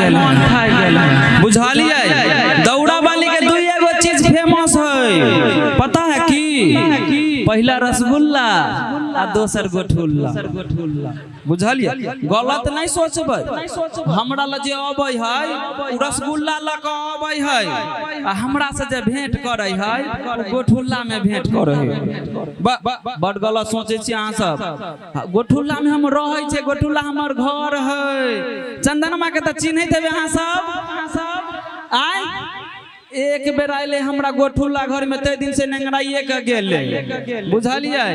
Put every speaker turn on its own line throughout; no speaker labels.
गेल है। बुझलियै? दौड़ा वाली के दुई एगो चीज फेमस है, पता है की? पहिला रसगुल्ला आ दोसर गोठुल्ला। बुझलियै? गलत नहि सोचबै। हमरा लग जे अबै है ओ रसगुल्ला लऽ कऽ अबै है, आ हमरा से जे भेंट करै है ओ गोठुल्ला में भेंट करै है। बड गलत सोचै छी अहाँ सब। गोठुल्ला में हम रहै छियै, गोठुल्ला हमर घर है। चंदनमा के तऽ चिन्हैत हेबै अहाँ सब। आय एक बेर आयले हमरा गोठुल्ला घर में, ताहि दिन से नेंगराइए के गेलै। बुझलियै?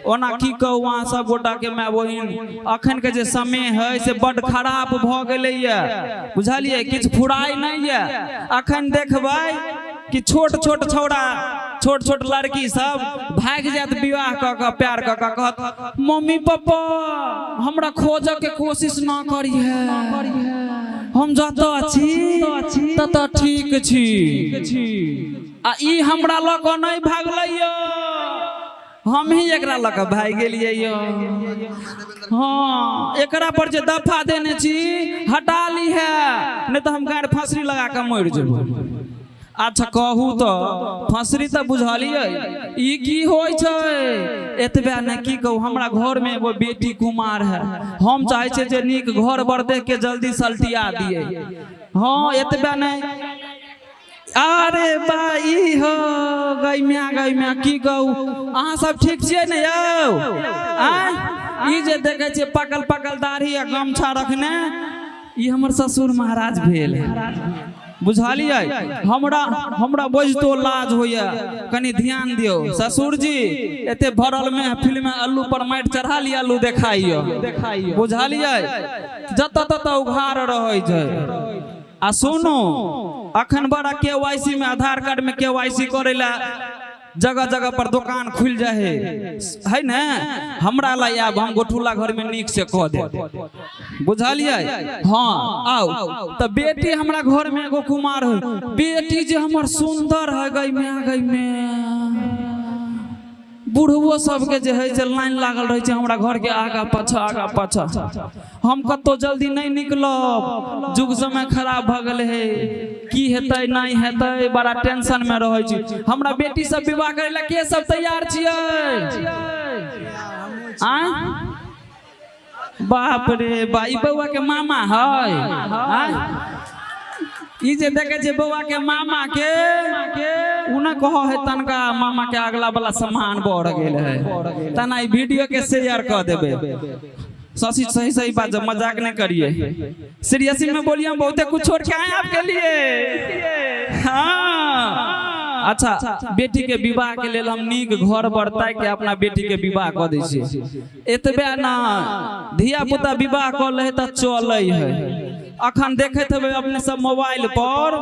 ओना की कहू अहाँ सब गोटा के माय बहिन, अखन के जे समय है से बड खराब भऽ गेलैया। बुझलियै? किछु फुराइ नहि यऽ। अखन देखबै कि छोट छोट छौड़ा, छोट छोट लड़की सब भागि जायत विवाह कऽ कऽ, प्यार कऽ कऽ। कहत, मम्मी पापा, हमरा खोजऽ के कोशिश ना करिहे, हम जतऽ छी ततऽ ठीक छी। आ ई हमरा लऽ कऽ नहि भागलै यौ, हम ही एकरा लऽ कऽ भागि गेलियै यौ। हँ, एकरा पर जे दफा देने छी हटा ली है, नहि तऽ हम गाड़ि फसरी लगा कऽ मरि जेबै। अच्छा कहू तऽ, फसरी तऽ बुझलियै, ई की होइ छै? एतबे नहि, की कहू, हमरा घरमे एगो बेटी कुमार है। हम चाहै छियै जे नीक घर बर देख के जल्दी सलटिया दियै। हँ, एतबे नहि, अरे बा, ई हो गई म्या, गई म्या। की कहू, अहाँ सब ठीक छियै ने यौ? आँय, ई जे देखै छियै पकल पकल दाढ़ी आ गमछा रखने, ई हमर ससुर महाराज भेल। बुझलियै? हमरा हमरा बजितो लाज होइए, कनि ध्यान दियौ। ससुर जी, एते भरल महफिल में अल्लू पर माटि चढ़ा लिअ, अल्लू देखाइयो। बुझलियै? जतऽ ततऽ उघार रहै छै। आ सुनू, अखन बड़ा केवाईसी में, आधार कार्ड में केवाईसी करै लए जगह जगह पर दोकान खुलि जाइ है, है ने? हमरा लए आयब, हम गोठुला घर में नीक से कऽ देब। बुझलियै? हँ, आउ तऽ। बेटी हमरा घर में एगो कुमार है। बेटी जे हमर सुंदर है, गई में गई में, बुढ़बो सबके जे है से लाइन लागल रहै छै हमरा घर के आगा पाछा, आगा पाछा। हम कतौ जल्दी नहि निकलब। जुग समय खराब भऽ गेलै है। की हेतै, नहि हेतै, बड़ा टेंशन में रहै छी। हमरा बेटी सब विवाह करै लए के सब तैयार छियै? आँय, बाप रे बा, ई बौआ के मामा है? आँय, ई जे देखे छै बौआ के मामा के, उ ने कह है तनका मामा के अगला वाला सामान बढ़ गेल है। तना ई वीडियो के शेयर कर देबे। शशि, सही सही बात, जब मजाक नहीं करिए, सीरियसली में बोलिए। हम बहुते कुछ छोड़ के आए आपके लिए। हाँ, अच्छा, बेटी के विवाह के लेल हम नीक घर बर ताकि के अपना बेटी के विवाह कऽ दै छियै। एतबे ना, धिया पुता विवाह कऽ लै तऽ चलै है। अखन देखैत हेबै अपने सब मोबाइल पर,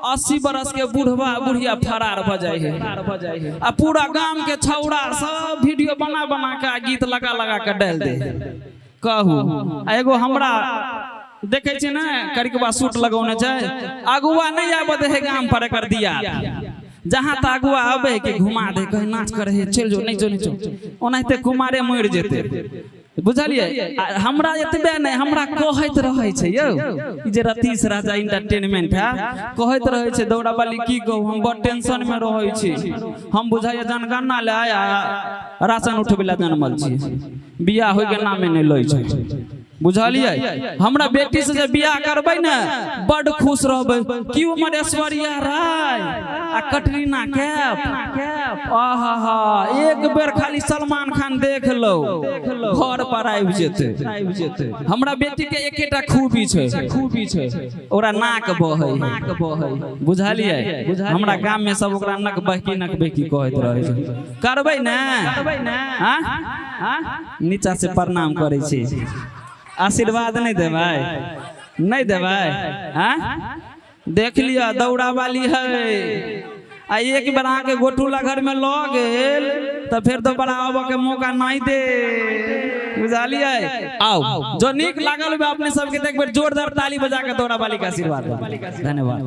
80 बरस के बुढ़वा बुढ़िया फरार भऽ जाइ है आ पूरा गाम के छौड़ा सब वीडियो बना बना के आ गीत लगा लगा के डालि दे। कहू, आ एगो हमरा देखै छी ने, करिकबा सूट लगौने छै, अगुआ नहि आबऽ दे है गाम पर। एकर दिया जहाँ तऽ अगुआ आबै कि घुमा दे, कहीं नाच करे है, चलि जो, नहि जो, नहि जो, ओनाहिते कुमारे मरि जेतै। बुझलियै? आ हमरा एतबे नहि, हमरा कहैत रहै छै यौ, ई जे रतीश राजा इंटरटेनमेंट है, कहैत रहै छै, दौड़ा वाली, की कहू, हम बड़ टेंशन में रहै छी। हम बुझाइए जनगणना लए आ राशन उठबै लए जनमल छी, बियाह होइके नामे नहि लै छै। बुझलियै? हमरा बेटी से जे बियाह करबै ने, बड खुश रहबै। की उमर ऐश्वर्या राय आ कटरीना कैफ, आहा, एक बेर खाली सलमान खान देख लो, घर पर आबि जेतै। हमरा बेटी के एकेटा खूबी छै, खूबी छै, ओकरा नाक बहै। नाक बहै, बुझलियै? हमरा गाम में सब ओकरा नक बहकी, नक बहकी कहैत रहै छै। करबै ने? हाँ, नीचा से प्रणाम करै छी। आशीर्वाद नहि देबै? नहि देबै? हाँ, देख लिअ, दौड़ा वाली है। आ एक बेर अहाँके गोटुला घर में लऽ गेल तऽ फेर दोबारा आबऽ के मौका नहि दे। बुझलियै? आउ, जो नीक लागल होबे अपने सबके, तऽ एक बेर जोरदार ताली बजा के दौड़ा वाली के आशीर्वाद। धन्यवाद।